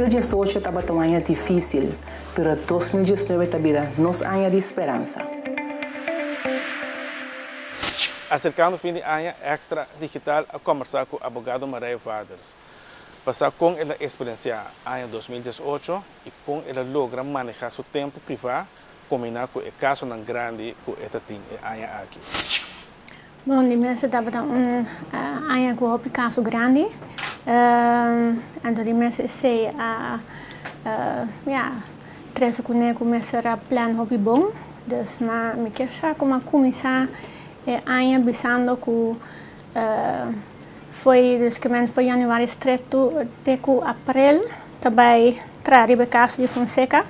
2018 tabata un aña difísil, pero 2019 ta bira nos aña di speransa. Aserkando fin di aña, Extra Digital a kombersá ku abogado Marije Vaders pa sa kon el a eksperensiá aña 2018 i kon el a logra manehá su tempu privá kombiná ku e kasonan grandi ku e ta tin e aña aki. Bon, di mes tabata un aña ku hopi kaso grandi. Anto di mes esei a ya trese kuné ku mester a plan hopi bon. Dus ma mi kier sa ku mi a kuminsá e aña bisando ku foi dus ke men foi januari stret te ku aprel ta bai traha riba e kaso di Fonseca.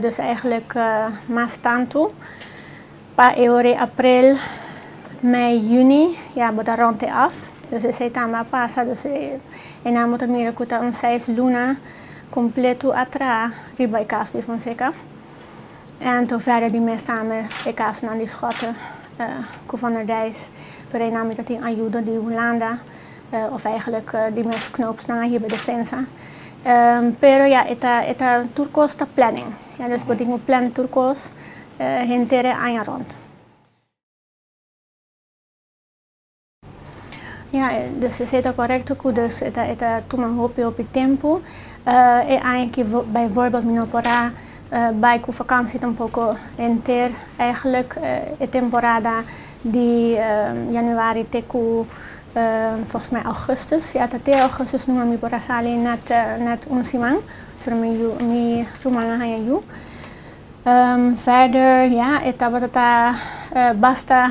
Dus eigenlijk mas tantu pa e ora aprel, mei, juni ya bo ta rond e af. Dus esei tambe a pasa. Dus e nan bo ta mira ku ta un seis luna kompleto a traha riba e kaso di Fonseca. Anto verder di mes tambe e kasonan di Schotte ku Van der Dijs. Pero einan mi ta tin ayudo di Hulanda of eigenlijk di mes knoopsnan a hiba defensa. Pero ya e ta e ta tur kos ta planning. Ya dus bo tin ku plan tur kos henter e aña rond. Ya, dus esei ta korekto ku dus e ta e ta tuma hopi hopi tempu. E aña aki bijvoorbeeld mi no por a bai ku vakansi tampoko henter eigenlijk e temporada di januari te ku volgens mij augustus. Ya ta te augustus numa mi por a sali net net un siman pasobra mi yu mi ruman a haña yu. Verder ya e tabata ta basta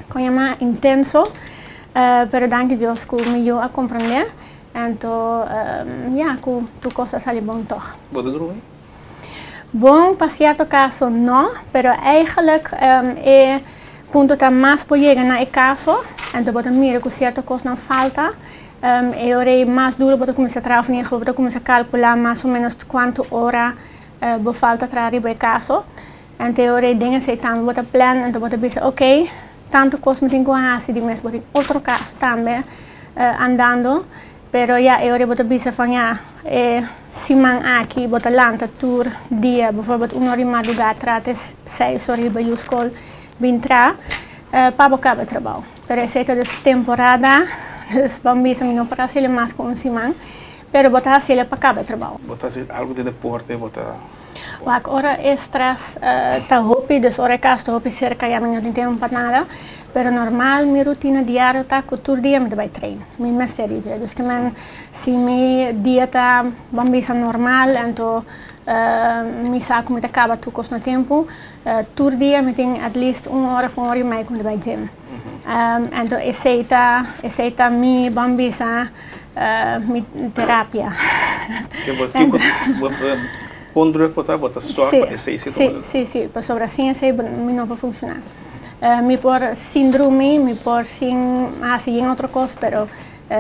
kon yama intenso pero danki Dios ku mi yu a komprendé anto ya ku tur kos a sali bon tòg. Bo ta drumi? Bon pa sierto kaso no pero eigenlijk e punto ta mas bo yega na e kaso anto bo ta mira ku sierto kosnan falta e ora ei mas duro bo ta kuminsá traha of bo ta kuminsá kalkulá mas o ménos kuantu ora bo falta traha riba e kaso. Anto e ora ei den esei tambe bo ta plan, anto bo ta bisa ok, tantu kos mi tin ku hasi, di mes bo tin otro kaso tambe andando, pero ya e ora ei bo ta bisa van ya e siman aki bo ta lanta tur dia, bijvoorbeeld un ora di mardugá tra te seis ora riba yu skol bin tra pa bo kaba e trabou. Pero esei ta dus temporada, dus bo bisa mi no por hasiel mas ku un siman, pero bo ta hasiel pa kaba e trabou. Bo ta hasi algu di deporte, bo ta. Wak, ora e stress ta hopi, dus ora e kas ta hopi serka ya mi no tin tempu pa nada, pero normal mi rutina diario ta ku tur dia mi ta bai train, mi mester di dje. Dus ke men si mi dia ta ban bisa normal anto mi sa ku mi ta kaba tur kos na tempu, tur dia mi tin at least un ora of un ora i mei ku mi ta bai gym. Anto esei ta esei ta mi ban bisa mi terapia. Kon druk bo ta? Bo ta sòrg pa esei si tuma lugá? Sí, sí, pasobra sin esei mi no por funshoná. Mi por sin drumi, mi por sin hasi yen otro kos, pero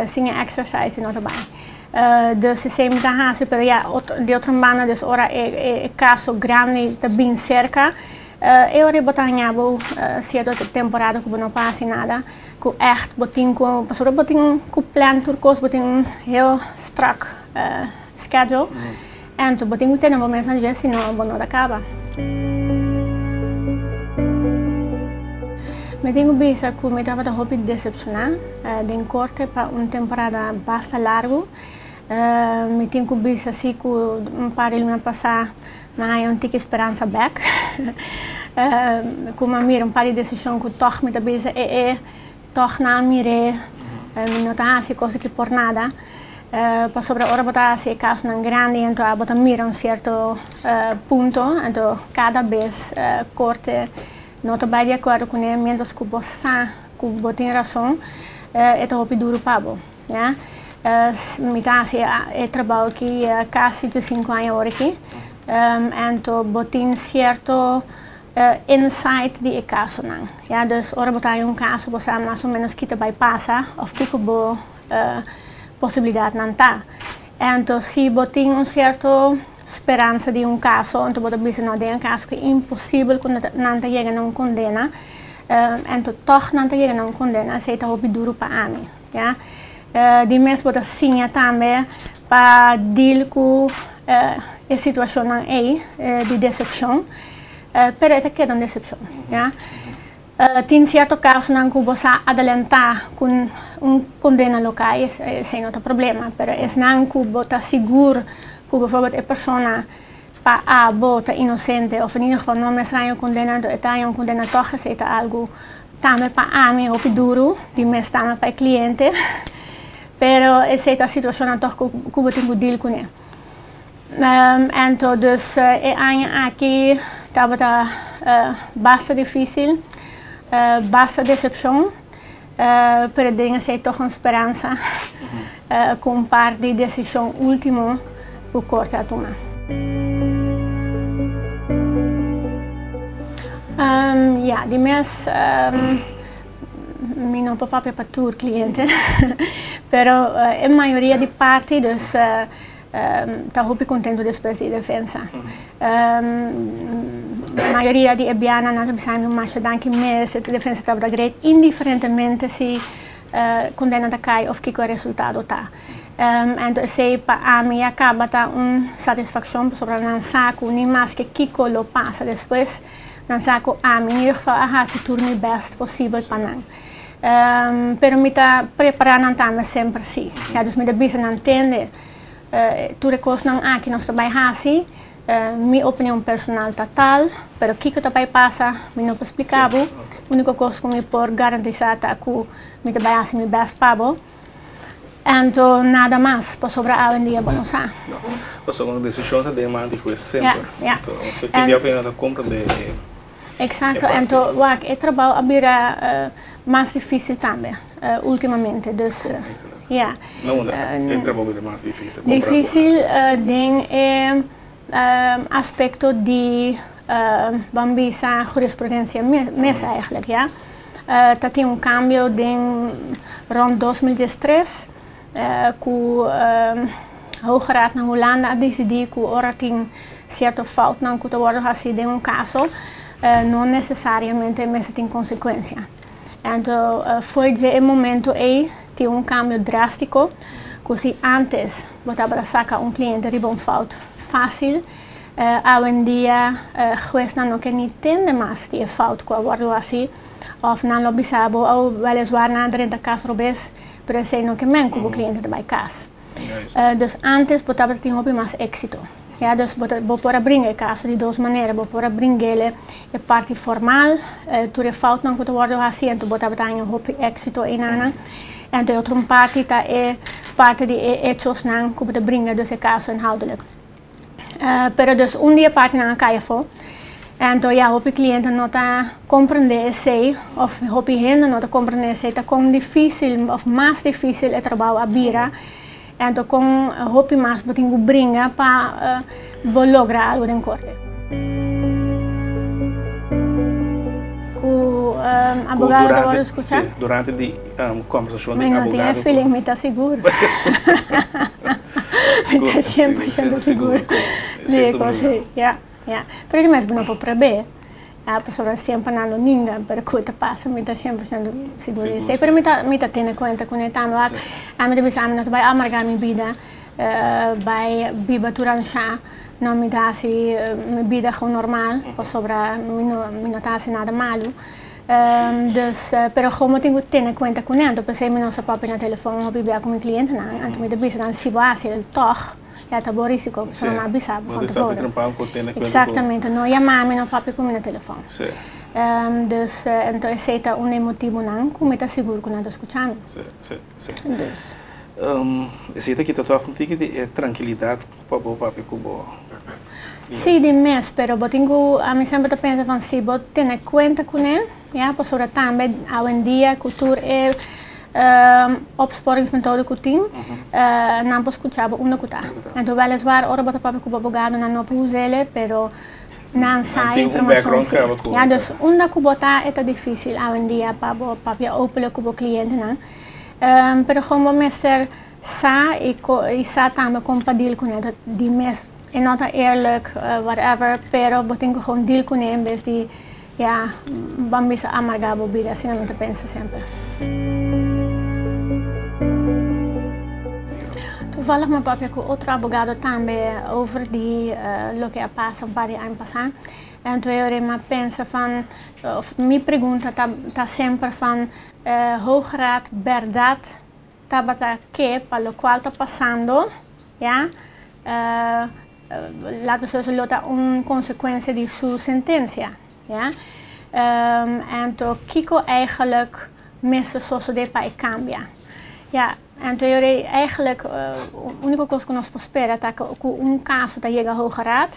sin e exercise no ta bai. Dus esei mi ta hasi, pero ya di otro banda dus ora e kaso grandi ta bin serka, e ora bo ta haña bo sierto temporada ku bo no por hasi nada, ku ègt bo tin ku, pasobra bo tin ku plan tur kos, bo tin un heel strak schedule, anto bo tin ku tene bo mes na dje sino bo no ta kaba. Mi tin ku bisa ku mi tabata hopi desepshoná den korte pa un temporada basta largu. Mi tin ku bisa si ku un par di luna pasá mi a haña un tiki speransa bèk. Ku mi a mira un par di desishon ku tòg mi ta bisa e e tòg nan a mir'é, mi no ta hasi kos aki por nada. Pasobra ora bo ta hasi e kasonan grandi anto abo ta mira un sierto punto, anto kada bes korte no ta bai di akuerdo kuné miéntras ku bo sa ku bo tin rason e ta hopi duru pa bo. Ya. Mi ta hasi e trabou aki kasi diesinku aña awor aki. Anto bo tin sierto insight di e kasonan. Ya, dus ora bo ta haña un kaso bo sa mas o ménos ki ta bai pasa òf kiko bo posibilidatnan ta. Anto si bo tin un sierto speransa di un kaso, anto bo ta bisa no den e kaso ku imposibel ku nan ta yega na un kondena, anto tòg nan ta yega na un kondena, esei ta hopi duru pa ami. Ya. Di mes bo ta siña tambe pa deal ku e situashonnan ei di desepshon, pero e ta keda un desepshon, ya. Tin sierto kasonan ku bo sa adelantá ku un kondena lo kai, esei no ta problema, pero esnan ku bo ta sigur ku bijvoorbeeld e persona pa abo ta inosente òf in ieder geval no mester haña un kondena, anto e ta haña un kondena tòg, esei ta algu tambe pa ami hopi duru, di mes tambe pa e kliente, pero esei ta situashonnan tòg ku bo tin ku deal kuné. Anto dus e aña aki tabata basta difísil, basta desepshon, pero den esei tòg un speransa ku un par di desishon último ku korte a tuma. Ya, di mes mi no por papia pa tur kliente, pero e mayoria di parti dus Ta hopi contento despues di e defensa. Mayoria di e bianan nan ta bisa mi masha danki mes, e defensa tabata great, indiferentemente si condena ta cay of kico e resultado ta. Anto esey pa ami ya caba ta un satisfaccion pasobra nan sa cu ni maske kico lo pasa despues, nan sa cu ami in ieder geval a haci tur mi best posibel pa nan. Pero mi ta prepara nan tambe semper si. Ya dus mi ta bisa nan tende tur e kosnan aki nos ta bai hasi, mi opinion personal ta tal, pero kiko ta bai pasa mi no por splika bo. Uniko kos ku mi por garantisa ta ku mi ta bai hasi mi best pa bo. Anto nada mas, pasobra awendia bo no sa. No, pasobra un desishon ta den man di hues semper. Anto tin dia ku nan ta komprende e. Exacto, anto wak e trabou a bira mas dificil tambe ultimamente, dus ja. Na unda e trabou bira mas dificil? Dificil den e aspecto di ban bisa jurisprudencia mes eigenlijk ja. Ta tin un cambio den rond 2013 cu Hoge Raad na Hulanda a disidí ku ora tin sierto foutnan ku ta wòrdu hasí den un kaso, no nesesariamente mester tin konsekuensia. Anto for dje e momento ei tin un kambio drástiko ku si ántes bo tabata saka un kliente riba un fout fásil, awendia huesnan no ke ni tende mas di e fout ku a wòrdu hasí òf nan lo bisa bo, oh, wèleswar nan a drenta kas robes, pero esei no ke men ku bo kliente ta bai kas. Dus antes bo tabata tin hopi mas éxito. Ya, dus bo ta, bo por a bringa e caso di dos manera. Bo por a bring'ele e parti formal, tur e foutnan ku ta wòrdu hasi, anto bo tabata haña hopi éxito einanan. Anto e otro parti ta e parti di e hechosnan ku bo ta bringa dus e caso inhoudelijk. Pero dus un di e partinan a kai afó. Anto ya hopi cliente no ta comprende esey of hopi hende no ta comprende esey ta con dificil of mas dificil e trabao a bira. Anto con hopi mas bo tin cu bringa pa bo logra algo den corte. Cu abogado ta worde scucha? Si, durante di conversacion di abogado. Mi no tin e feeling, mi ta sigur. Mi ta 100% sigur di e cos ey. Ya, ya. Pero di mes bo no por prebé, pasobra semper nan lo ninga, pero cu ta pasa mi ta 100% sigur di esey. Pero mi ta, mi ta tene cuenta cu ne tambe. Wak, ami ta bisa ami no ta bay amarga mi bida, bay biba tur ansha. No, mi ta haci mi bida gewoon normal, pasobra mi no, mi no ta haci nada malo. Dus, pero gewoon bo tin ku tene kuenta kuné, anto p'esei mi no sa papia na telefon hopi bia ku mi klientenan, anto mi ta bisa nan si bo hasi el tòg, ya ta bo risiko, pasobra mi a bisa bo van tevoren. Eksaktamente, no yama mi, no papia ku mi na telefon. Dus, anto esei ta un di e motibunan ku mi ta sigur ku nan ta skucha mi. Dus. Esei ta kita tòg un tiki di e trankilidat pa bo papia ku bo. Sí, di mes, pero bo tin ku, ami semper ta pensa van si bo tene kuenta kuné, ya, pasobra tambe awendia ku tur e opsporingsmetode ku tin, nan por skucha bo unda ku ta. Anto wèleswaar ora bo ta papia ku bo abogado nan no por us'el, pero nan sa e informashon sí. Ya, dus unda ku bo ta e ta difísil awendia pa bo papia openlijk ku bo klientenan, pero gewoon bo mester Sa y y sa tambe con pa deal cune ta di mes e no ta eerlijk whatever pero bo tin cu gewoon deal cune en bes di ya ban bisa amarga bo bida asina mi ta pensa semper. Toevallig mi a papia ku otro abogado tambe over di loke a pasa un par di aña pasá. Anto e ora mi a pensa van, of mi pregunta ta ta semper van, Hoge Raad bèrdat tabata ke pa lokual ta pasando, ya, laat nos lo ta un konsekuensia di su sentensia, ya. Anto kiko eigenlijk mester sosodé pa e kambia? Ya, anto e ora eigenlijk úniko kos ku nos por spera ta ku un kaso ta yega Hoge Raad,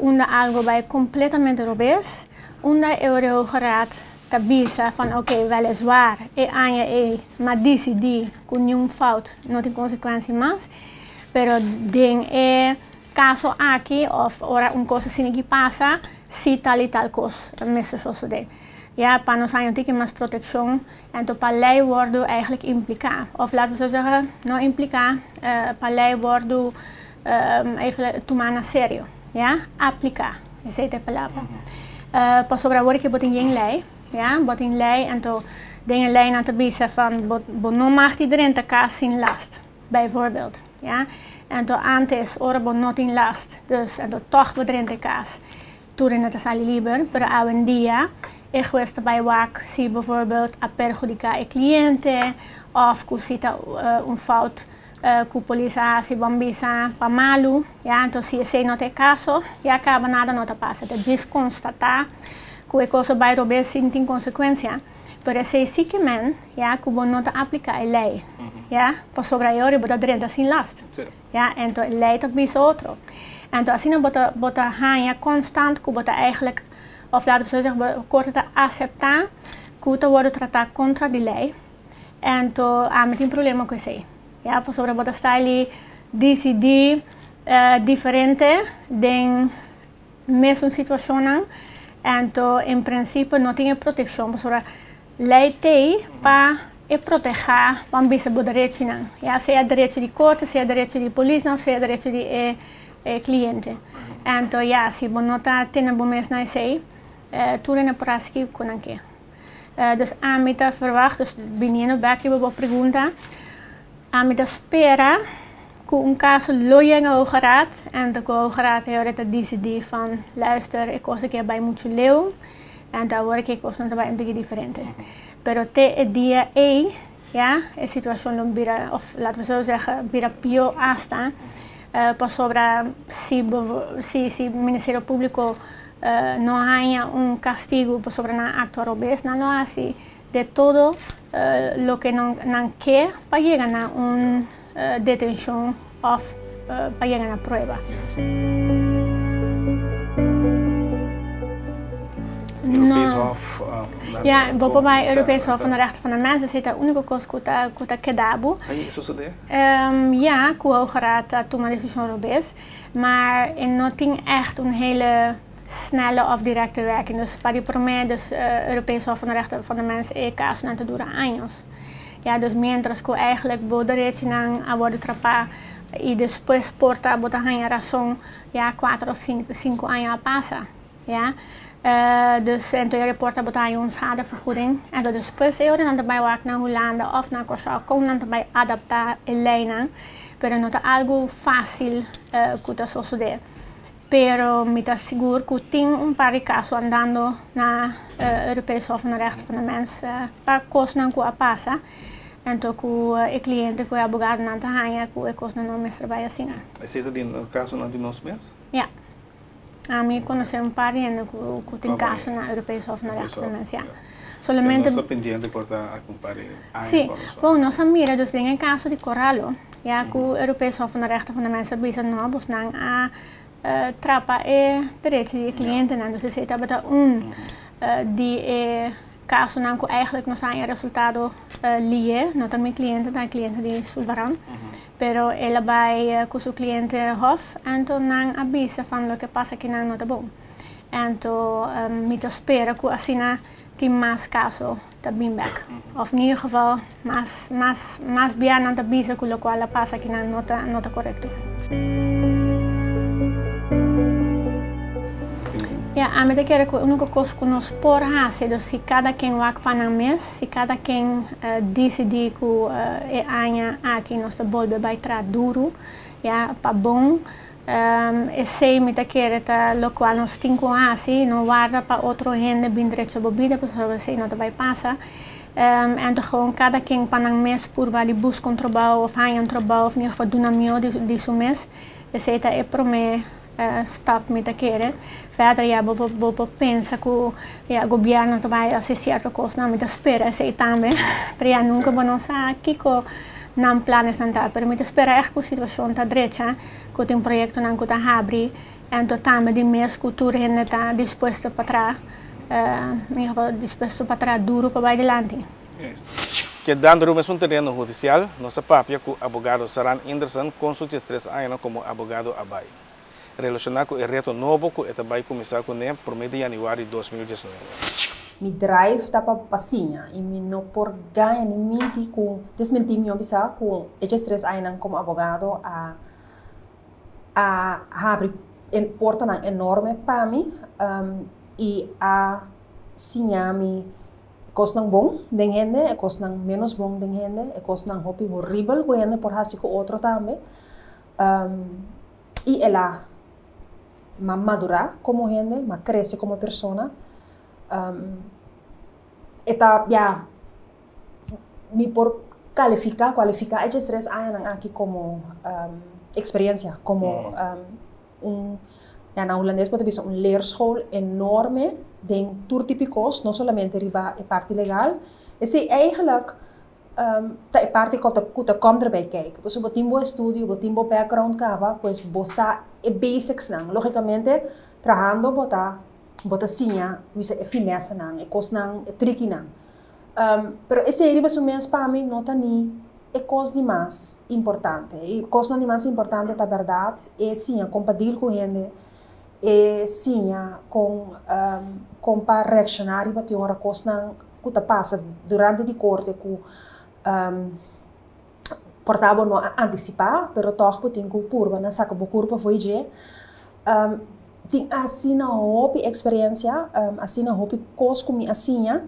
unda algo bai kompletamente robes, unda e ora Hoge Raad ta bisa van oké, weliswaar e aña ei m'a disidí ku niun fout no tin konsekuensia mas, pero den e kaso aki òf ora un kos asina ki pasa, si tal i tal kos mester sosodé. Ya, pa nos haña un tiki mas protekshon, anto pa lei wòrdu eigenlijk impliká, òf laat me zo zeggen, no impliká, pa lei wòrdu even tumá na serio, ya, apliká, esei ta e palabra. Pasobra awor ke bo tin yen lei, ya, bo tin lei, anto den e leinan ta bisa van bo bo no mag di drenta kas sin last, bijvoorbeeld, ya. Anto ántes ora bo no tin last, dus anto tòg bo drenta e kas, tur hende ta sali liber, pero awendia e hues ta bai wak si bijvoorbeeld a perhudiká e kliente òf ku si ta un fout ku polis a hasi bon bisa pa malu, ya, anto si esei no ta e kaso, ya kaba nada no ta pasa, ta djis konstatá ku e kos a bai robes sin tin konsekuensia, pero esei si ke men, ya, ku bo no ta apliká e lei, ya, pasobra e ora bo ta drenta sin last, ya, anto e lei ta bisa otro, anto asina bo ta bo ta haña konstant ku bo ta eigentlik, òf laat mi so bo korte ta aseptá ku ta wòrdu tratá kontra di lei. Anto ami tin problema ku esei. Ya, pasobra bo ta sta li disidí diferente den mesun situashonnan. Anto en prinsipio no tin e protekshon pasobra lei t'ei pa e protehá pa bisa bo derechinan. Ya, sea derechi di korte, sea derechi di polisnan òf sea derechi di e kliente. Anto ya, si bo no ta tene bo mes na esei, tur hende por hasi kiko ku nan ke. Dus ami ta verwacht, dus biniendo bek riba bo pregunta, ami ta spera ku un kaso lo yega Hoge Raad en ta ku Hoge Raad e ora ta disidí van luister e kos aki a bai muchu leu en ta awor aki e kosnan ta bai un tiki diferente. Pero te e dia ei ya e situashon lo bira of laat me zo zeggen bira pió asta pasobra si si si Ministerio Públiko no haña un kastigu pasobra nan a aktua robes, nan lo hasi de todo loke nan ke pa yega na un detenshon òf pa yega na prueba. Europees Hof. Ja, bo por bai Europees Hof van de Rechten van de Mens, esei ta e úniko kos ku ta ku ta keda bo. Ai sosodé? Ja, ku Hoge Raad a tuma desishon robes. Maar e no tin echt un hele snelle of directe werking. Dus pa di prome dus Europees Hof van de Rechten van de Mens e casonan ta dura años. Ja, dus mientras cu eigenlijk bo derechinan a wordo trapa y despues por ta bo ta haña razon ya cuater of cinco aña a pasa. Ja, dus ento e report ta bo ta haña un schadevergoeding. Ento despues e ora nan ta bai wak na Hulanda of na Kòrsou kon nan ta bai adaptá e leinan, pero no ta algu fásil ku ta sosodé. Pero mi ta sigur ku tin un par di kaso andando na Europees Hof van de Rechten van de Mens pa kosnan ku a pasa, ento ku e kliente ku e abogadonan ta haña ku e kosnan no mester bai asina. Esei ta den kasonan di nos mes? Ja. Ami konosé un par di hende ku tin kaso na Europees Hof na Rechten van de Mens, ja. Solamente. Nos ta pendiente por ta aki un par di aña. Sí. Bon, nos a mira dus den e kaso di Corallo, ya ku Europees Hof van de Rechten van de Mens a bisa no, bosnan a trapa e derecho di e klientenan. Dus esei tabata un di e kasonan ku eigenlijk nos a haña resultado lié. No ta mi kliente, ta e kliente di Sulvaran. Pero el a bai ku su kliente hof, anto nan a bisa van loke pasa akinan no ta bon. Anto mi ta spera ku asina tin mas kaso ta bin bek. Of in ieder geval mas mas mas bia nan ta bisa ku lokual a pasa akinan no ta no ta korekto. Ja, ami ta kere ku úniko kos ku nos por hasi, dus si kada ken wak pa nan mes, si kada ken disidí ku e aña aki nos ta bolbe bai traha duru, ja, pa bon, esei mi ta kere ta lokual nos tin ku hasi, no warda pa otro hende bin drecha bo bida pasobra esei no ta bai pasa. Anto gewoon kada ken pa nan mes purba di buska un trabou of haña un trabou of in ieder geval duna mihó di su mes, esei ta e promé stap mi ta kere. Verder ya bo por bo por pensa ku ya gobièrnu ta bai hasi sierto kosnan, mi ta spera esei tambe, pero ya nunka bo no sa kiko nan planesnan ta, pero mi ta spera ègt ku situashon ta drecha, ku tin proyektonan ku ta habri, anto tambe di mes ku tur hende ta dispuesto pa traha, in ieder geval dispuesto pa traha duru pa bai dilanti. Kedando riba mesun tereno hudisial, nos a papia ku abogado Saran Inderson kon su diestres añanan komo abogado a bai, relashoná ku e reto nobo ku e ta bai kuminsá kuné promé di yanüari 2019. Mi drive ta pa pa siña i mi no por gaña ni minti ku desmentí mi bisa ku e diestres añanan komo abogado a a habri portanan enorme pa mi i a siña mi E kosnan bon den hende, e kosnan ménos bon den hende, e kosnan hopi horibel ku hende por hasi ku otro tambe. I el a m'a madurá komo hende, m'a krese komo persona. E ta, ya, mi por kalifiká, kualifiká e diestres añanan aki komo eksperensia, komo un, ya na hulandes bo ta bisa un leerschool enorme den tur tipo kos, no solamente riba e parti legal. Esei eigenlijk ta e parti ku ta ku ta kom erbij kijken. Pasobra bo tin bo estudio, bo tin bo background kaba, pues bo sa e basicsnan. Logicamente trahando bo ta bo ta siña bisa e finessenan, e kosnan, e trikinan. Pero esei riba su mes pa mi no ta ni e kos di mas importante. E kosnan di mas importante ta bèrdat e siña kon pa deal ku hende, e siña kon kon pa reakshoná riba tin ora kosnan ku ta pasa durante di korte ku por ta bo no a antisipá, pero tòg bo tin ku purba na saka bo kurpa fo'i dje. Tin asina hopi eksperensia, asina hopi kos ku mi a siña.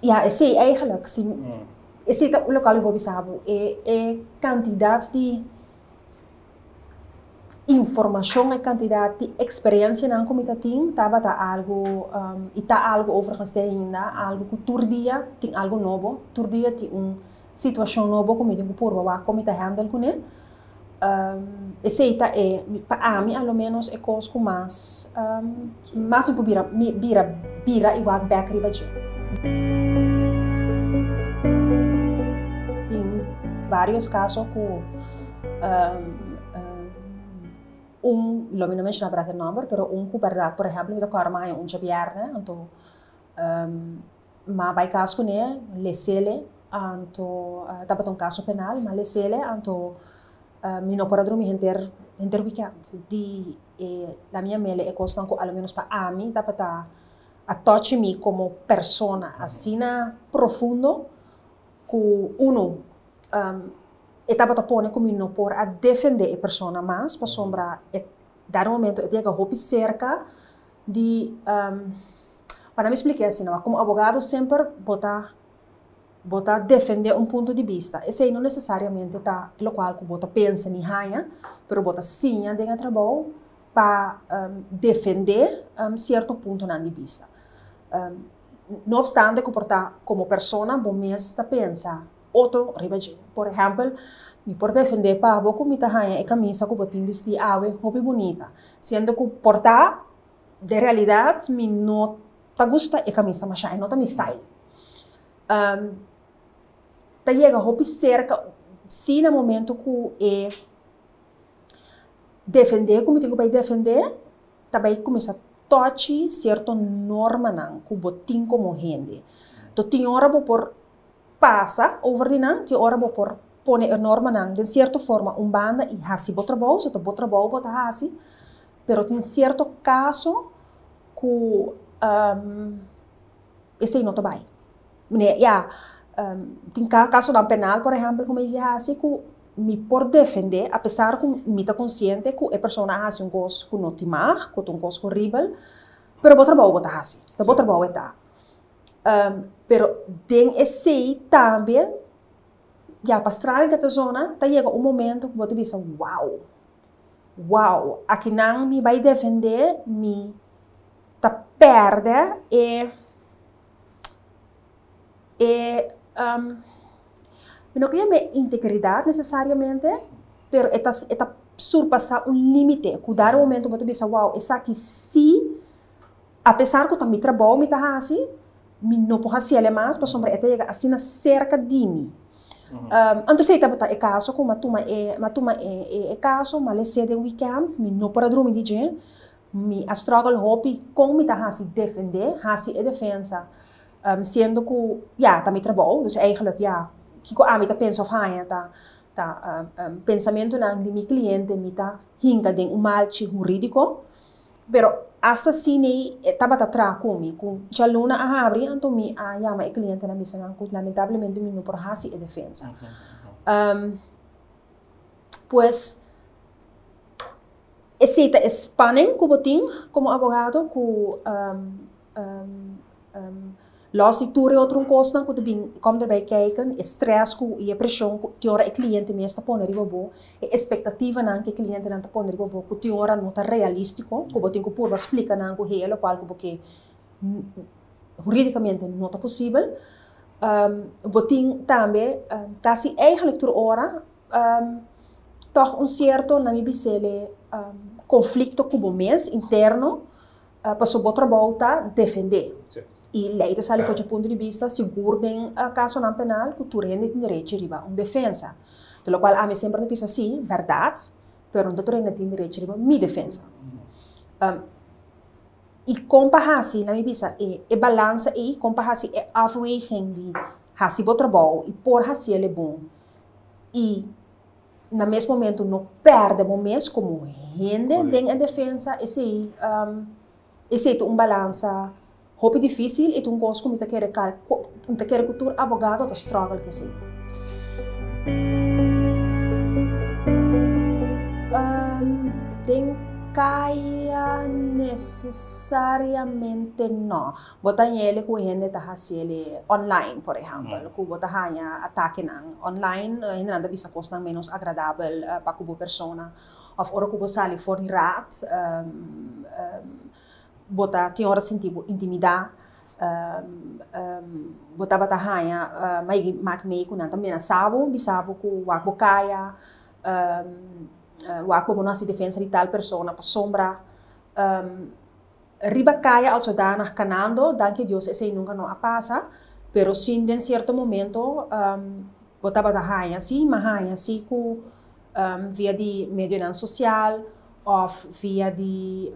Ya, esei eigenlijk, si, esei ta lokual mi por bisa bo, e e kantidat di informashon, e kantidat di eksperensianan ku mi ta tin tabata algu, i ta algu overigens te ainda, algu ku tur dia tin algu nobo, tur dia tin un situashon nobo ku mi tin ku purba wak kon mi ta handle kuné. Esei ta e, pa ami a lo ménos e kos ku mas mas mi por bira mi bira bira i wak bèk riba dje. Tin vários kaso ku un, lo mi no menshoná bèrdat e nòmber, pero un ku bèrdat por ehèmpel mi ta kòrda mi a haña un djabièrnè anto M'a bai kas kuné, lesele, anto tabata un kaso penal, m'a lesele, anto mi no por a drumi henter henter wikènt. Di e la mi a mele e kosnan ku alomenos pa ami tabata a touch mi komo persona asina profundo ku uno e tabata pone ku mi no por a defendé e persona mas pasobra e dado momento e ta yega hopi serka di Pa nan mi spliké asina, wak, komo abogado semper bo ta bo ta defendé un punto di bista. Esei no nesesariamente ta lokual ku bo ta pensa ni haña, pero bo ta siña den e trabou pa defendé sierto puntonan di bista. No opstante ku por ta komo persona bo mes ta pensa otro riba dje. Por ehèmpel, mi por defendé pa bo ku mi ta haña e kamisa ku bo tin bistí awe hopi bunita, siendo ku por ta Den realidad mi no ta gusta e camisa masha, e no ta mi style. Ta yega hopi cerca, si na momento cu e defende cu mi tin cu bay defende, ta bay cuminsa tochi cierto normanan cu bo tin como hende. Enton tin ora bo por pasa over di nan, tin ora bo por pone e normanan den cierto forma un banda y haci bo trabou, si ta bo trabou bo ta haci. Pero tin sierto kaso ku esei no ta bai. Mane ya, tin kasonan penal por ehèmpel ku mi hasi ku mi por defendé, apesar ku mi ta konsiente ku e persona a hasi un kos ku no tin mag, ku ta un kos horibel, pero bo trabou bo ta hasi, ta bo trabou e ta. Pero den esei tambe, ya, pa straño ku e ta zona, ta yega un momento ku bo ta bisa, wow, wow, akinan mi bai defendé, mi ta pèrdè e. E mi no ke yam'é integridat nesesariamente, pero e ta e ta surpasá un límite ku dado momento bo ta bisa wow esaki sí apesar ku ta mi trabou mi ta hasi, mi no por hasiel e mas pasobra e ta yega asina serka di mi. Anto esei tabata e kaso ku mi a tuma e mi a tuma e e kaso, mi a les'é den wikènt, mi no por a drumi di dje, mi a struggle hopi kon mi ta hasi defendé, hasi e defensa. Siendo ku ya ta mi trabou, dus eigenlijk ya kiko ami ta pensa of haña ta ta pensamentunan di mi kliente mi ta hinka den un malchi hurídiko, pero asta asina e tabata traha ku mi, ku djaluna a habri anto mi a yama e klientenan bisa nan ku lamentablemente mi no por hasi e defensa. Pues esei ta e spanning ku bo tin komo abogado ku Los di tur e otro kosnan ku ta bin kom erbij kijken, e stress ku i e preshon ku tin ora e kliente mes ta pone riba bo, e espektativanan ku e klientenan ta pone riba bo ku tin ora no ta realístiko, ku bo tin ku purba splika nan ku hei e lokual ku bo ke hurídikamente no ta posibel. Bo tin tambe kasi eigenlijk tur ora tòg un sierto, nan mi bis'el, konflikto ku bo mes interno. Pasobra bo trabou ta defendé. I lei ta sali for dje punto di bista sigur den kasonan penal ku tur hende tin derechi riba un defensa. Te lokual ami semper ta bisa si, bèrdat, pero no ta tur hende tin derechi riba mi defensa. I kon pa hasi, na mi bisa, e balansa ei, kon pa hasi e afweging di hasi bo trabou i por hasiel e bon i Na mes momento no perde bo mes como hende den e defensa, esey esey ta un balansa hopi dificil y ta un cos cu mi ta kere mi ta kere cu tur abogado ta struggle cu esey. Den caya necesariamente no. Bo ta hañ'el ku hende ta hasiel online, por ehèmpel, ku bo ta haña atakenan online, hendenan ta bisa kosnan ménos agradabel pa ku bo persona. Òf ora ku bo sali for di raad, bo ta tin ora sinti bo intimidá, bo tabata haña mak mei ku nan ta menasá bo, bisa bo ku wak bo kaya, wak bo bo no hasi defensa di tal persona pasobra. Riba kaya al zodanig kanando, danki Dios esei nunka no a pasa, pero sin den sierto momento bo tabata haña si, m'a haña si ku via di medionan sosial òf via di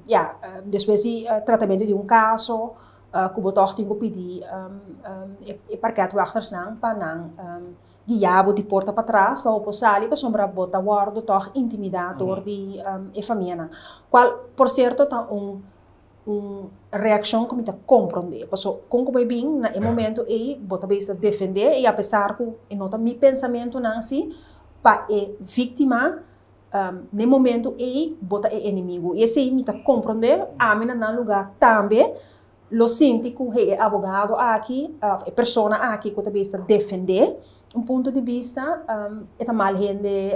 ya despues di tratamentu di un kaso ku bo tòg tin ku pidi e parketwachtersnan pa nan guia bo di porta patras pa bo por sali pasobra bo ta wòrdu tòg intimidá dor di e famianan. Kual por sierto ta un un reakshon ku mi ta komprondé. Paso kon ku bo e bin na e momento ei bo ta bisa defendé i apesar ku e no ta mi pensamentunan si pa e víktima na e momento ei bo ta e enemigu. I esei mi ta komprondé, ami na nan lugá tambe Lo sinti ku hey e abogado aki òf e persona aki ku ta bisa defendé un punto di bista e ta mal hende,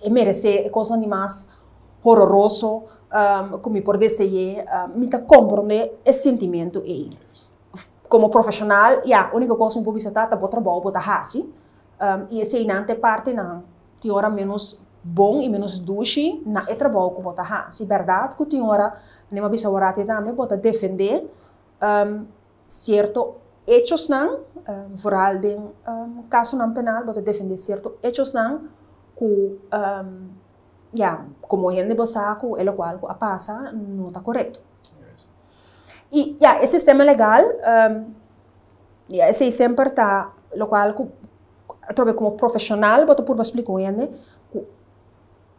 e meresé e kosnan di mas hororoso ku mi por dese'é. Mi ta komprondé e sintimentu ei. Komo profeshonal, ya, úniko kos ku mi por bisa ta, ta bo trabou bo ta hasi i eseinan ta e partinan tin ora ménos bon i ménos dushi na e trabou ku bo ta hasi. Bèrdat ku tin ora, manera mi a bisa awor ati tambe, bo ta defendé sierto echosnan, vooral den kasonan penal, bo ta defendé sierto echosnan ku, ya, komo hende bo sa ku e lokual ku a pasa no ta korekto. I, ya, e sistema legal, ya, esei semper ta lokual ku Atrobe komo profeshonal bo ta purba splika un hende ku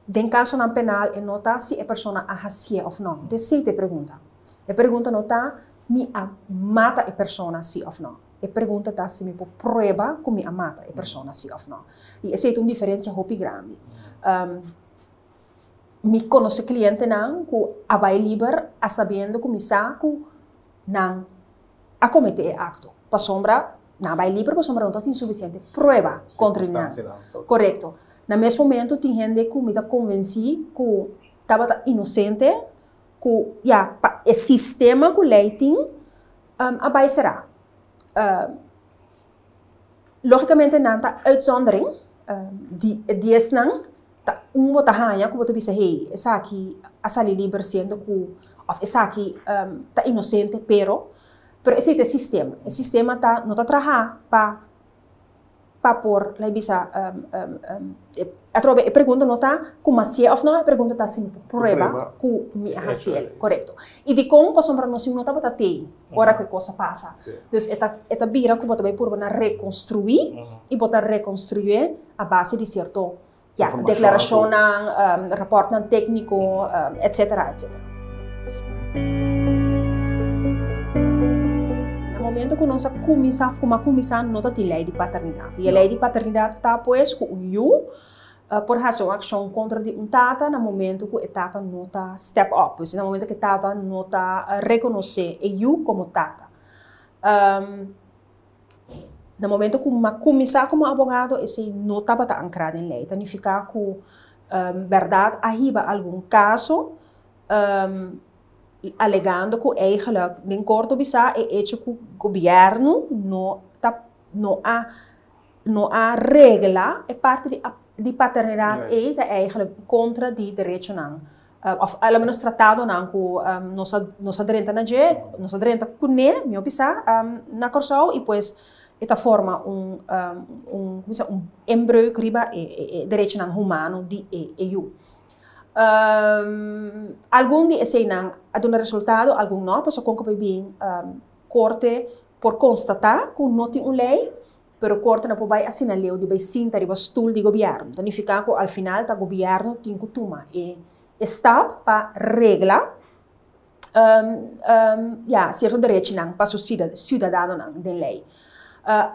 den kasonan penal e no ta si e persona a hasié òf nò. Entonces esei ta e pregunta. E pregunta no ta mi a mata e persona si òf nò. E pregunta ta si mi por prueba ku mi a mata e persona si òf no. I esei ta un diferensia hopi grandi. Mi konosé klientenan ku a bai liber a sabiendo ku mi sa ku nan a kometé e akto. Pasobra nan a bai liber pasobra no tabatin sufisiente prueba kontra di nan. Korekto. Na mes momento tin hende ku mi ta konvensí ku tabata inosente ku ya pa e sistema ku lei tin a bai será. Lógikamente nan ta uitzondering di e diesnan ta un bo ta haña ku bo ta bisa hey esaki a sali liber siendo ku òf esaki ta inosente pero pero esei ta e sistema. E sistema ta no ta traha pa pa por lei bisa atrobe e pregunta no ta ku mi hasié òf no, e pregunta ta si mi por prueba ku mi a hasi el, korekto. I dikon? Pasobra nos no tabata tei ora ku e kos a pasa. Dus e ta e ta bira ku bo ta bai purba na rekonstruí i bo ta rekonstruyé a base di sierto ya deklarashonnan, rapòrtnan tékniko, etsetera etsetera. Na momento ku nos a kuminsá òf ku mi a kuminsá no ta tin lei di paternidat. I e lei di paternidat ta pues ku un yu por hasi un akshon kontra di un tata na momento ku e tata no ta step up, pues na momento ku e tata no ta rekonosé e yu komo tata. Na momento ku mi a kuminsá komo abogado esei no tabata ankrá den lei. Ta nifiká ku bèrdat a hiba algun kaso alegando ku eigelijk den korto bisá e echo ku gobièrnu no ta no a no a regla e parti di di paternidat ei ta eigelijk kontra di derechonan òf a lo menos tratadonan ku nos a nos a drenta na dje, nos a drenta kuné, mihó bisá, na Kòrsou i pues e ta forma un un bisa un inbreuk riba e e derechonan humano di e e yu. Algun di eseinan a duna resultado, algun no, pasobra kon ku por bin korte por konstatá ku no tin un lei, pero korte no por bai asina leu di bai sinta riba stul di gobièrnu. Ta nifiká ku al final ta gobièrnu tin ku tuma e stap pa regla ya sierto derechinan pa su siudadanonan den lei.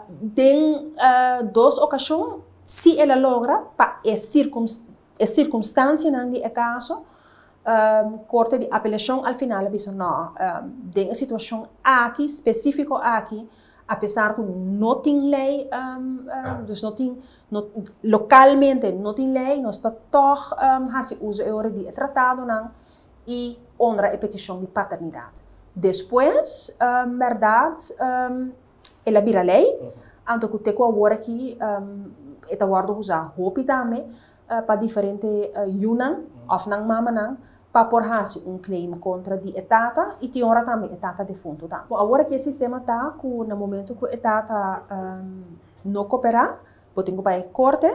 Den dos okashon si el a logra pa e sirkunstansianan di e kaso, Korte di Apelashon al final a bisa no, den e situashon aki, spesífiko aki, apesar ku no tin lei, dus no tin, lokalmente no tin lei, nos ta tòg hasi uso e ora di e tratadonan i honra e petishon di paternidat. Despues, bèrdat, el a bira lei, anto ku te ku awor aki e ta wòrdu usá hopi tambe. pa diferente yunan òf nan mamanan pa por hasi un claim kontra di e tata i tin ora tambe e tata defuntu tambe. Awor aki e sistema ta ku na momento ku e tata no koperá bo tin ku bai korte,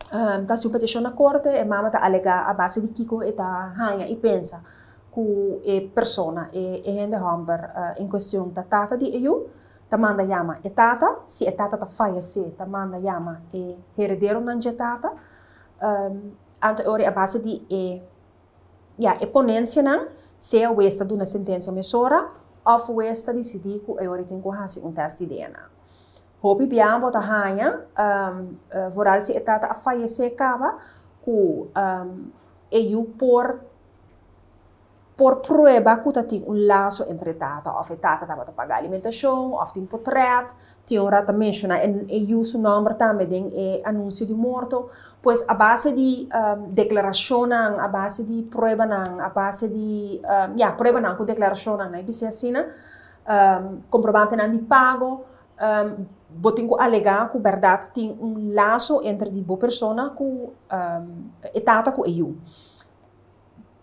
ta hasi un petishon na korte, e mama ta alegá a base di kiko e ta haña i pensa ku e persona, e hende hòmber en kuestion ta tata di e yu. Ta manda yama e tata, si e tata ta fayesé ta manda yama e herederonan dje tata. Anto e ora a base di e ya e ponensianan sea wes ta duna sentensia mesora òf wes ta disidí ku e ora tin ku hasi un tèst di DNA. Hopi bia bo ta haña vooral si e tata a fayesé kaba ku e yu por Por prueba ku ta tin un laso entre e tata òf e tata tabata paga alimentashon òf tin potrèt, tin ora ta menshoná e yu su nòmber tambe den e anunsio di morto. Pues a base di deklarashonnan, a base di pruebanan, a base di ya pruebanan ku deklarashonnan nan e bisa asina, komprobantenan di pago, bo tin ku alegá ku bèrdat tin un laso entre di bo persona ku e tata ku e yu.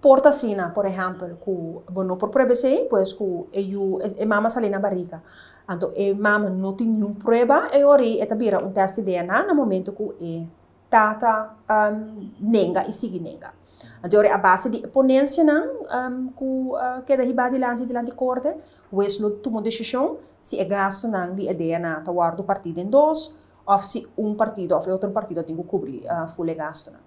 Por ta asina, por ehèmpel, ku bo no por prueba esei, pues ku e yu, e mama sali na barika. Anto e mama no tin niun prueba, e ora ei e ta bira un tèst di DNA na momento ku e tata nenga i sigui nenga. Anto e ora ei a base di e ponensianan ku keda hibá dilanti dilanti korte, hues lo tuma un desishon si e gastunan di e DNA ta wòrdu partí den dos òf si un partido òf e otro partido tin ku kubri ful e gastunan.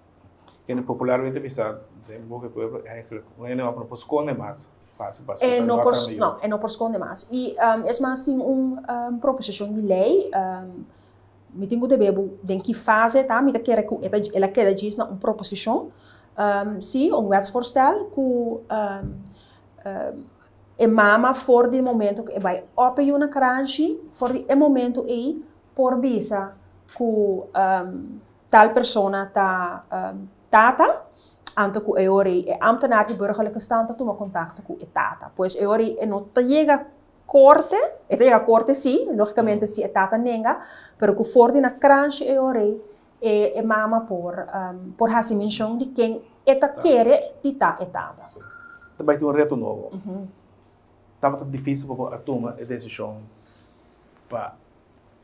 Kende popularmente bisa den boca di pueblo eigenlijk un hende no por sconde mas. fásil pa E no por, no, no, e no por skonde mas. I es mas tin un proposishon di lei, mi tin ku debe bo den ki fase ta, mi ta kere ku e ta el a keda djis na un proposishon, si, un wetsvoorstel ku e mama for di momento ku e bai op e yu na kranshi, for di e momento ei por bisa ku tal persona ta tata, anto ku e ora ei e ambtenaar di burgerlijke stand ta tuma kontakto ku e tata. Pues e ora ei e no ta yega korte, e ta yega korte si, logikamente si e tata nenga, pero ku for di na kranshi e ora ei e e mama por por hasi menshon di ken e ta kere di ta e tata. Ta bai tin un reto nobo. Tabata difisil pa bo a tuma e desishon pa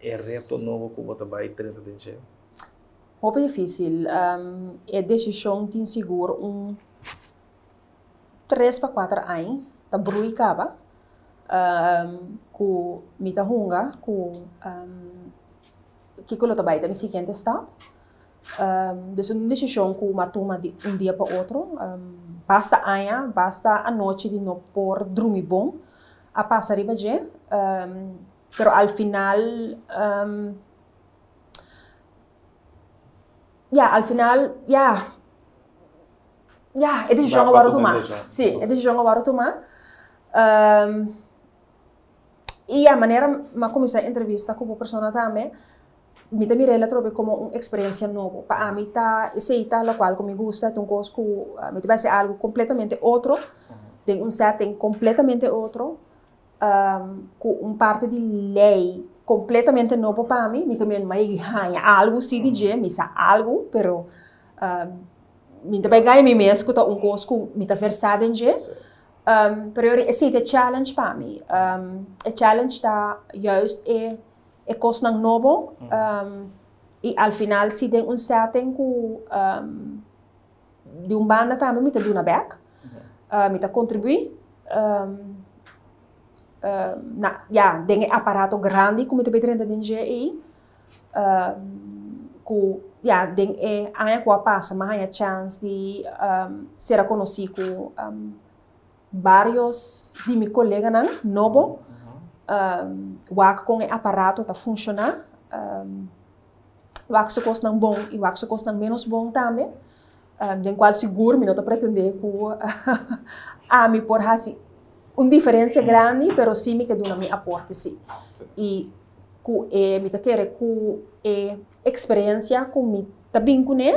e reto nobo ku bo ta bai drenta den dje? Hopi difísil. E desishon tin sigur un tres pa kuater aña ta brui kaba ku mi ta hunga ku kiko lo ta bai ta mi siguiente stap. Dus un desishon ku mi a tuma di un dia pa otro. Basta aña, basta anochi di no por drumi bon a pasa riba dje. Pero al final ya al final ya ya e desishon a wòrdu tumá si e desishon a wòrdu tumá i ya manera mi a kuminsá entrevista ku bo persona tambe mi ta mira el atrobe komo un eksperensia nobo pa ami ta esei ta lokual ku mi gusta ta un kos ku mi ta bai hasi algu kompletamente otro den un setting kompletamente otro. Ku un parti di lei kompletamente nobo pa mi, mi ta mira mai haña algu si di dje, mi sa algu, pero mi ta bai gaña mi mes ku ta un kos ku mi ta versá den dje. Pero esei ta e challenge pa mi. E challenge ta juist e e kosnan nobo i al final si den un setting ku Di un banda tambe mi ta duna bek, mi ta kontribuí na ya den e aparato grandi ku mi ta bay drenta den dje ei ku ya den e aña ku a pasa mi a haña chans di sera konosí ku barios di mi koleganan nobo wak kon e aparato ta funshoná. Wak su kosnan bon i wak su kosnan ménos bon tambe, den kual sigur mi no ta pretendé ku ami por hasi un diferensia grandi, pero sí mi ke duna mi aporte sí. I ku e mi ta kere ku e eksperensia ku mi ta bin kuné,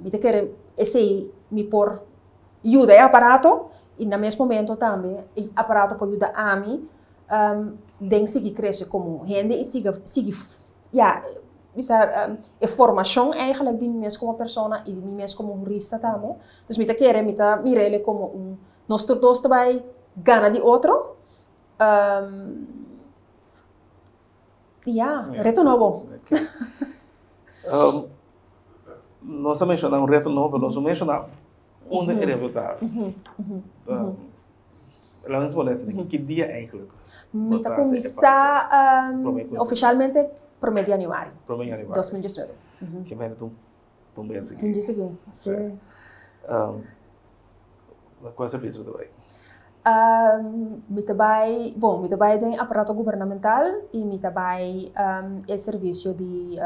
mi ta kere esei mi por yuda e aparato i na mes momento tambe e aparato por yuda ami den sigui crece como hende y sigui sigui ya bisa e formacion eigenlijk di mi mes como persona y di mi mes como hurista tambe. Dus mi ta kere mi ta mira ele como un nos tur dos ta bay gana di otro y ya reto nobo. Nos a menciona un reto nobo pero nos no menciona unda e reto ta. Laat ons pone asina, ki dia eigenlijk? Mi ta kuminsá ofishalmente promé di yanüari. Promé di yanüari. 2019. Ke mene ta un mes aki. Un mes aki, si. Kua servisio bo ta bai? Mi ta bai, bon, mi ta bai den aparato gubernamental i mi ta bai e servisio di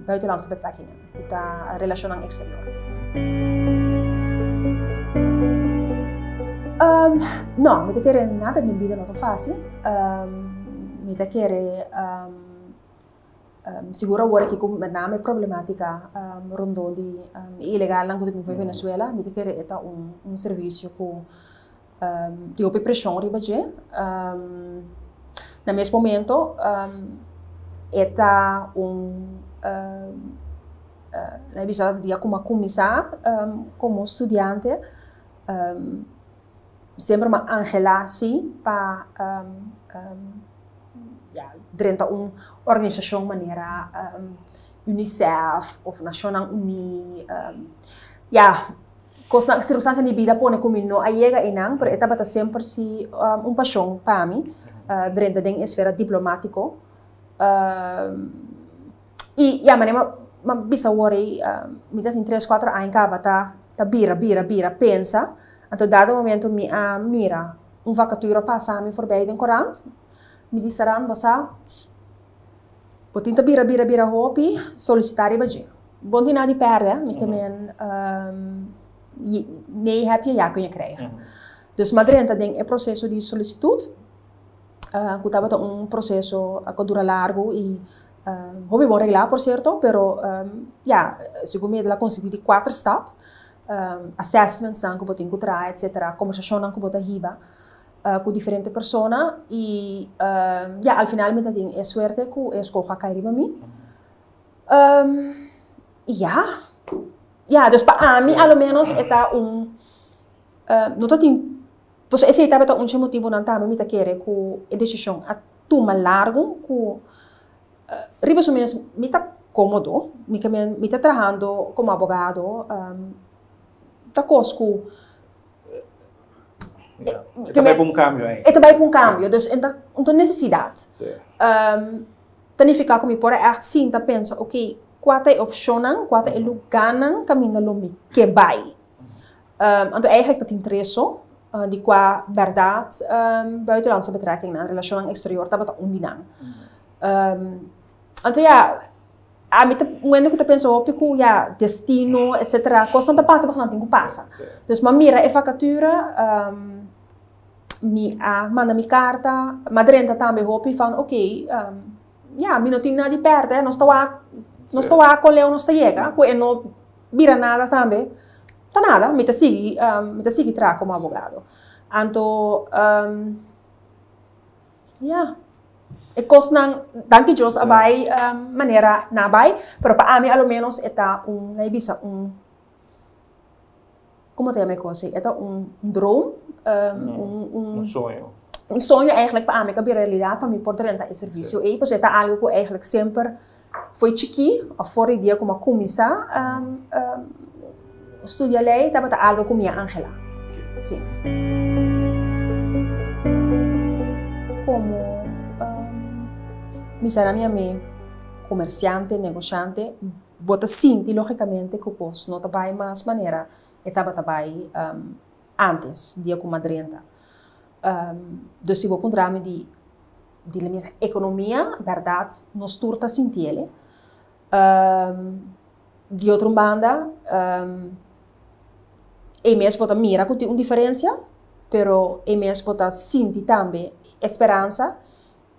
buitenlandse betrekkingen, ku ta relashonnan eksterior. No, mi ta kere nada den bida no ta fácil. Mi ta kere sigur awor aki ku met name e problemátika rondó di e ilegalnan ku ta bin for Venezuela, mi ta kere e ta un servisio ku tin hopi preshon riba dje. Na mes momento e ta un nan bisa dia ku mi a kuminsá komo studiante semper mi a anhelá si pa ya drenta un organisashon manera UNICEF òf Nashonnan Uní ya kosnan sirkunstansia di bida pone ku mi no a yega einan pero e tabata semper si un pashon pa mi drenta den esfera diplomátiko. I ya manera mi a bisa awor ei, mi ta tin tres kuater aña kaba ta ta bira bira bira pensa. Anto dado momento mi a mira un vacatura pasa mi voorbij den corant. Mi di Saran, bo sa, bo tin ta bira bira bira hopi, solicita riba dje. Bo no tin nada di perde, mi ke men nee heb je, ja kun je krijgen. Dus m'a drenta den e proceso di solicitud, ku tabata un proceso ku a dura largu i hopi bon reglá por cierto, pero ya, segun mi el a consisti di kuater stap, assessmentsnan ku bo tin ku traha etcetera, kombersashonnan ku bo ta hiba ku diferente persona i ya al final mi ta tin e suerte ku e skoho a kai riba mi. I ya, ya dus pa ami a lo menos e ta un no ta tin, pasobra esei tabata un dje motibunan tambe mi ta kere ku e desishon a tuma largu ku Riba su mes mi ta komodo, mi ke men mi ta trahando komo abogado, ta kos ku E ta bai pa un kambio ei. E ta bai pa un kambio, dus e ta un ta nesesidat. Ta nifiká ku mi por a ègt sinta pensa, oke, kua ta e opshonnan, kua ta e lugánan kaminda lo mi ke bai. Anto eigenlijk ta tin tres so, di kua bèrdat buitenlandse betrekkingnan, relashonnan eksterior tabata un di nan. Anto ya, ami ta un hende ku ta pensa hopi ku ya destino etcetera, kosnan ta pasa pasobra nan tin ku pasa. Dus mi a mira e vakatura, mi a manda mi karta, mi a drenta tambe hopi van oke, ya mi no tin nada di pèrdè, nos ta wak, nos ta wak kon leu nos ta yega, ku e no bira nada tambe. Ta nada, mi ta sigui, mi ta sigui traha komo abogado. Anto, ya, e kosnan, danki Dios a bai manera nan a bai, pero pa ami a lo menos e ta un, nan e bisa un, komo ta yama e kos ei? E ta un droom, un, un. Un soño. Un soño eigenlijk pa ami ku a bira realidat pa mi por drenta e servisio ei, pasobra e ta algu ku eigenlijk semper Fo'i chikí òf for di dia ku mi a kuminsá studia lei tabata algu ku mi a anhelá. Sí. Komo mi sa na mi amé komersiante, negoshante, bo ta sinti lógikamente ku kos no ta bai mas manera e tabata bai ántes, dia ku mi a drenta. Dus si bo puntra mi di di la mesa economia, berdad nos tur ta sintiele. Di otro banda, e mes bo ta mira cu tin un diferencia, pero e mes bo ta sinti tambe e speransa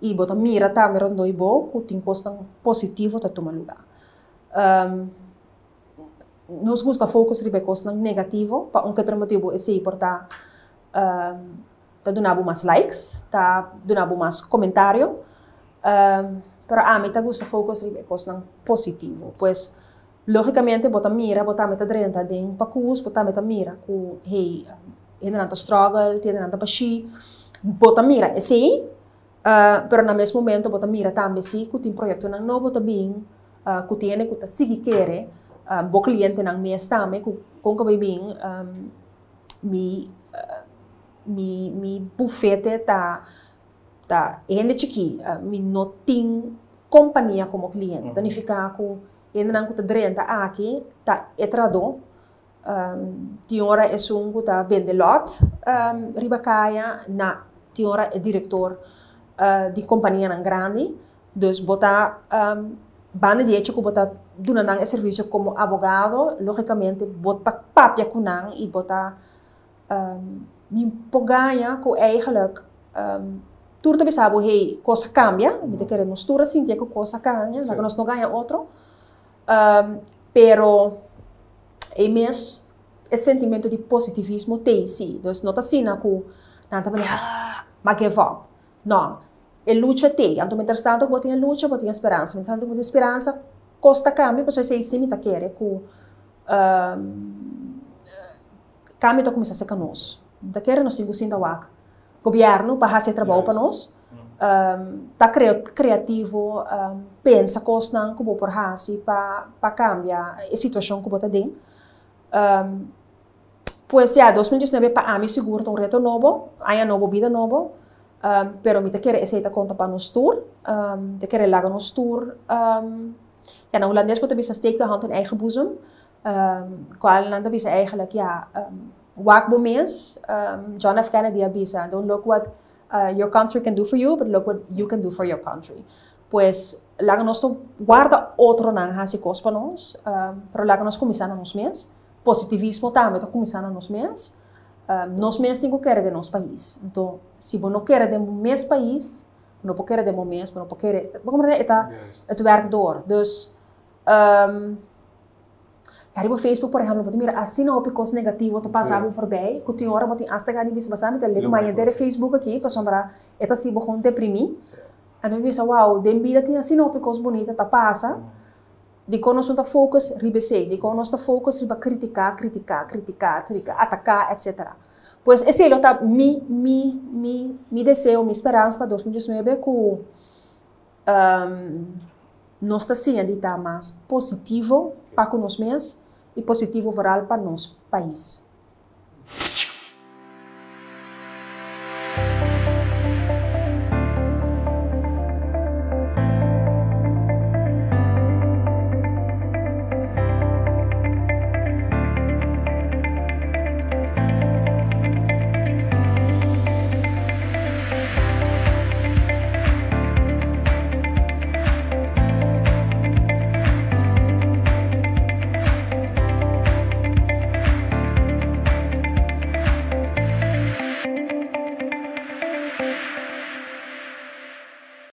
y bo ta mira tambe rondoi bo cu tin cosnan positivo ta tuma lugar. Nos gusta focus riba e cosnan negativo, pa un ke otro motibo esey por ta Ta duna bo mas likes, ta duna bo mas komentario, pero ami ta gusta focus riba e kosnan positivo. Pues, logicamente bo ta mira, bo tambe ta drenta den pakus, bo tambe ta mira ku hey, hendenan ta struggle, hendenan ta bashí, bo ta mira esei, pero na mes momento bo ta mira tambe si ku tin proyektonan nobo ta bin, ku tin hende ku ta sigui kere, bo klientenan mes tambe ku kon ku a bai bin, Mi mi mi bufete ta ta hende chikí, mi no tin kompania komo kliente. Ta nifiká ku hendenan ku ta drenta aki ta e trahadó, tin ora esun ku ta bende lòt riba kaya, na tin ora e direktor di kompanianan grandi. Dus bo ta banda di hecho ku bo ta duna nan e servisio komo abogado, lógikamente bo ta papia ku nan i bo ta mi por gaña ku eigenlijk tur ta bisa bo hey kos a kambia, mi ta kere nos tur a sinti ku kos a kambia, laga nos no gaña otro, pero e mes e sentimento di positivismo t'ei si, dus no ta asina ku nan ta manera ah m'a give up. No. E lucha t'ei. Anto mientras tanto ku bo tin e lucha, bo tin e speransa. Mientras tanto ku bo tin e speransa, kos ta kambia, pasobra esei si mi ta kere ku kambio ta kuminsá serka nos. Mi ta kere nos tin ku sinta wak gobièrnu pa hasi e trabou pa nos, ta kreativo, pensa kosnan ku bo por hasi pa pa kambia e situashon ku bo ta den. Pues ya, 2019 pa ami sigur ta un reto nobo, aña nobo bida nobo, pero mi ta kere esei ta konta pa nos tur, mi ta kere laga nos tur, ya na hulandes bo ta bisa steek de hand in eigen boezem, kual nan ta bisa eigenlijk ya. Wak bo mes, John F. Kennedy a bisa, "Don't look what your country can do for you, but look what you can do for your country." Pues, laga nos no warda otronan hasi kos pa nos, pero laga nos kuminsá na nos mes. Positivismo tambe ta kuminsá na nos mes. Nos mes tin ku kere den nos pais. Anto, si bo no kere den mes pais, no por kere den mes, no por kere, ta het werkt door. Dus, ja, riba Facebook, por ehèmpel, mira, asina hopi kos negativo ta pasa voorbij. Ku tin ora bo tin hasta gana di bisa, basta mi ta lega mai henter Facebook aki, pasobra e ta hasi bo gewoon deprimí. En dan bisa, wow, den bida tin asina hopi kos bunita ta pasa. Dikon nos ta focus riba esei, dikon nos ta focus riba kritiká, kritiká, kritiká, kritiká, ataká, etc. Pues esei ta mi deseo, mi speransa pa 2019 ku nos ta siña di ta mas positivo pa ku nos mes i positivo vooral pa nos pais.